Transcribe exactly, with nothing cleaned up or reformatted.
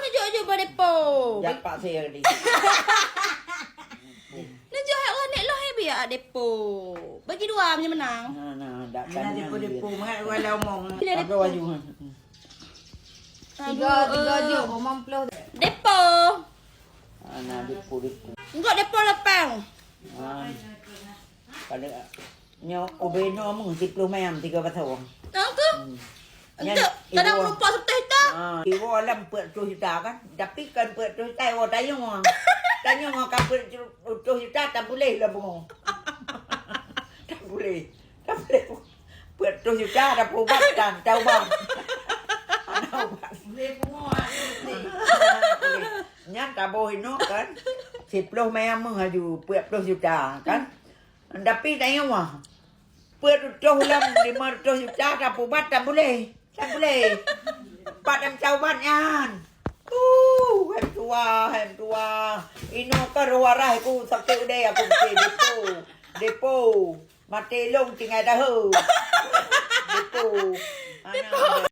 Neujok-jok bak depo. Jak paksa tadi. Neujok hak aneuk lôn hai biak depo. Bagi dua meunyo menang. Nah, nah, dak Nah, kan depo-depo, dia. Mangat orang dah omong. Bila Apa depo? Baju? Tiga, tiga eh. Jok, omong ploh. Depo. Ah, nah, depo, depo. Enggak depo lapang. Ah. Pada nyoe ubé noe meuh siploh mayam tiga batong. Tahu tu? Hmm. Nyan Untuk kadang iwoe. Meureumpok suteh tu. Ah, iwoe lam peuet reutôh juta kan. Tapi kan peuet reutôh juta iwoe tanyong. Tanyong ka peuet reutôh juta tak boleh lah bungo. Tak boleh. Tak boleh. Peuet reutôh juta dah peubat dan taubat. Taubat. Boleh bungo. Nyan taboh inoe kan. Siploh mayam meuh laju peuet reutôh juta kan. Tapi tanyong wah. Peuet reutôh lam lima reutôh juta ka peubat tak boleh. Tak boleh. Pat dan taubat nyan. Uh, hai tua, hai tua. Inoe ka roh warai ku sakét udé aku mesti depo. Depo. Maté long tinggai daheu. Depo. Ana.